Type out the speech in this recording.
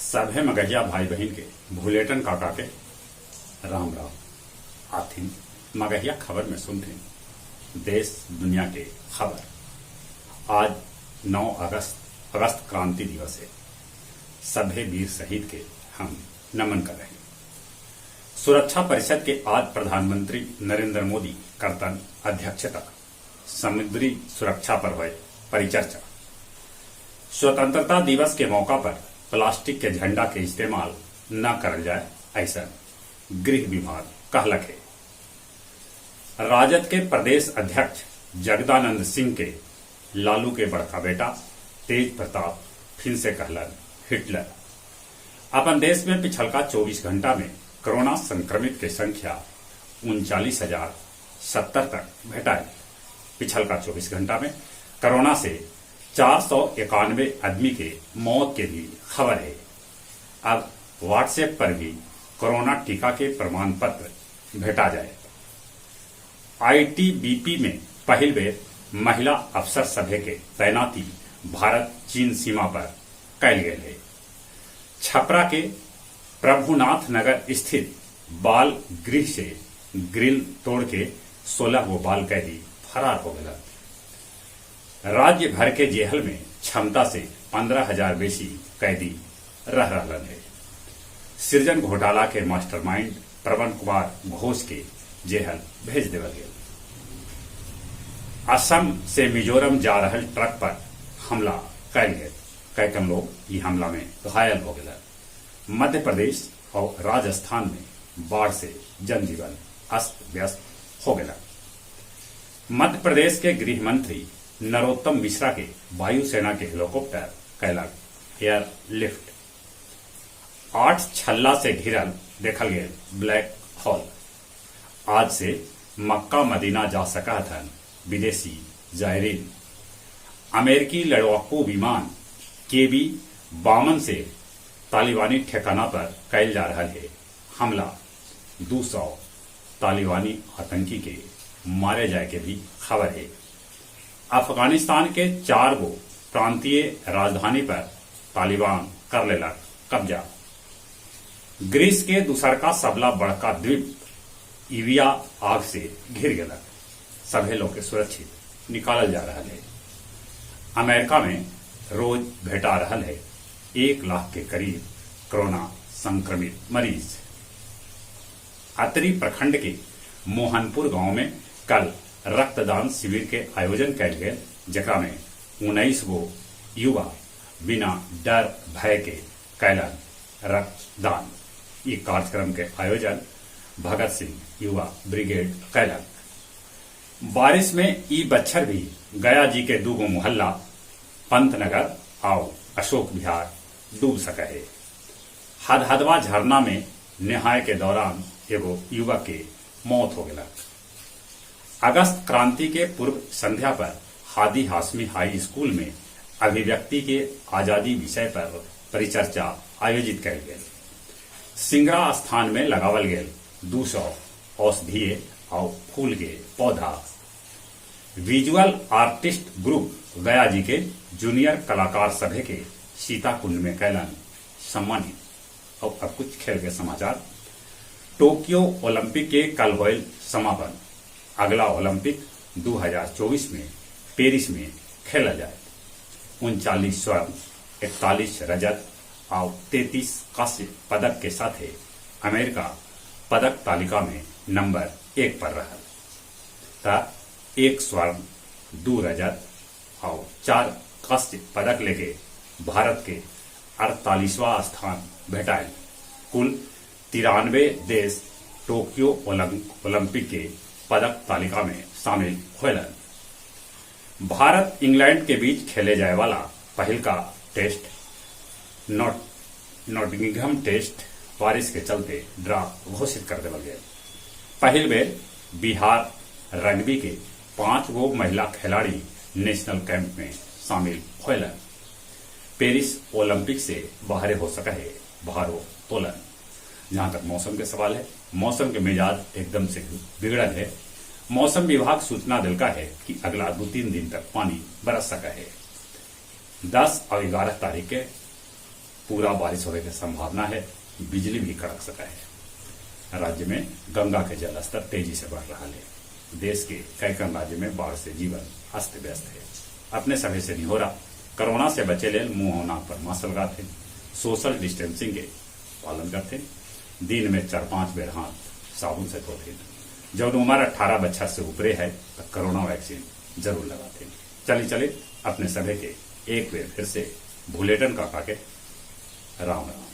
सभे मगहिया भाई बहिन के भुलेटन काका के राम राम। आथिन मगहिया खबर में सुनथिन देश दुनिया के खबर। आज 9 अगस्त अगस्त क्रांति दिवस है। सभे वीर शहीद के हम नमन कर रहे हैं। सुरक्षा परिषद के आज प्रधानमंत्री नरेंद्र मोदी करतन अध्यक्षता। समुद्री सुरक्षा पर हुए परिचर्चा। स्वतंत्रता दिवस के मौका पर प्लास्टिक के झंडा के इस्तेमाल न करल जाए, ऐसा गृह विभाग कहलक है। राजद के प्रदेश अध्यक्ष जगदानंद सिंह के लालू के बड़का बेटा तेज प्रताप फिर से कहलन हिटलर। अपन देश में पिछलका 24 घंटा में कोरोना संक्रमित के संख्या 39,070 तक भेटायल। पिछलका 24 घंटा में कोरोना से 491 आदमी के मौत के भी खबर है। अब व्हाट्सएप पर भी कोरोना टीका के प्रमाण पत्र भेटा जाए। आईटीबीपी में पहिल बेर महिला अफसर सभे के तैनाती भारत चीन सीमा पर कैल गेल है। छपरा के प्रभुनाथ नगर स्थित बाल गृह से ग्रिल तोड़ के 16 गो बाल कैदी फरार हो गए। राज्य भर के जेहल में क्षमता से 15,000 बेसी कैदी रह रहलन है। सृजन घोटाला के मास्टरमाइंड प्रवण कुमार घोष के जेहल भेज देवल गेल। असम से मिजोरम जा रहल ट्रक पर हमला कैल गेल। कैकन लोग ई हमला में घायल हो गए। मध्य प्रदेश और राजस्थान में बाढ़ से जनजीवन अस्त व्यस्त हो गया। मध्य प्रदेश के गृह मंत्री नरोत्तम मिश्रा के वायुसेना के हेलीकॉप्टर कैलक एयर लिफ्ट। 8 छल्ला से घिरल देखल गेल ब्लैक होल। आज से मक्का मदीना जा सका थन विदेशी जायरीन। अमेरिकी लड़ाकू विमान केबी 52 से तालिबानी ठिकाना पर कैल जा रहा है हमला। 200 तालिबानी आतंकी के मारे जाए के भी खबर है। अफगानिस्तान के चार गो प्रांतीय राजधानी पर तालिबान कर लेलक कब्जा। ग्रीस के दूसरका सबला बड़का द्वीप इविया आग से घिर गेलक। सभे लोग के सुरक्षित निकालल जा रहा है। अमेरिका में रोज भेटा रहल है 1 लाख के करीब कोरोना संक्रमित मरीज। अतरी प्रखंड के मोहनपुर गांव में कल रक्तदान शिविर के आयोजन कैल गेल, जेकरा में 19 गो युवा बिना डर भय के कैलन रक्तदान। ई कार्यक्रम के आयोजन भगत सिंह युवा ब्रिगेड कैलक। बारिश में ई बच्छर भी गया जी के दूगो मोहल्ला पंतनगर आउ अशोक विहार डूब सके है। हदहदवा झरना में नहाए के दौरान एगो युवक के मौत हो गया। अगस्त क्रांति के पूर्व संध्या पर हादी हाशमी हाई स्कूल में अभिव्यक्ति के आजादी विषय पर परिचर्चा आयोजित कैल गेल। सिंगरा स्थान में लगावल गेल 200 औषधीय और फूल के पौधा। विजुअल आर्टिस्ट ग्रुप गया जी के जूनियर कलाकार सभे के सीता कुंड में कैलन सम्मानित। और अब कुछ खेल के समाचार। टोक्यो ओलंपिक के कल होयल समापन। अगला ओलंपिक 2024 में पेरिस में खेला जाए। 39 स्वर्ण, 41 रजत और 33 कांस्य पदक के साथ अमेरिका पदक तालिका में नंबर 1 पर रहा। त 1 स्वर्ण, 2 रजत और 4 कांस्य पदक लेके भारत के 48वां स्थान भेटायल। कुल 93 देश टोक्यो ओलंपिक के पदक तालिका में शामिल होलन। भारत इंग्लैंड के बीच खेले जाए वाला पहिलका टेस्ट नॉटिंघम टेस्ट बारिश के चलते ड्रा घोषित कर देवल गया। पहिल बेर बिहार रग्बी के पांच गो महिला खिलाड़ी नेशनल कैंप में शामिल होलन। पेरिस ओलंपिक से बाहर हो सका है भारोत्तोलन। जहां तक मौसम के सवाल है, मौसम के मिजाज एकदम से बिगड़ल है। मौसम विभाग सूचना दिलका है कि अगला 2-3 दिन तक पानी बरस सका है। 10 और 11 तारीख के पूरा बारिश होवे के संभावना है। बिजली भी कड़क सका है। राज्य में गंगा के जलस्तर तेजी से बढ़ रहा है। देश के कैकन राज्य में बाढ़ से जीवन अस्त व्यस्त है। अपने सभे से निहोरा, कोरोना से बचे लेल मुंह और नाक पर मास्क लगाते, सोशल डिस्टेंसिंग के पालन करते, दिन में 4-5 बेर हाथ साबुन से धोते। जब उम्र 18 बच्छर से ऊपरे है तो कोरोना वैक्सीन जरूर लगाते। चली चले अपने सभे के एक बेर फिर से भुलेटन काका के राम राम।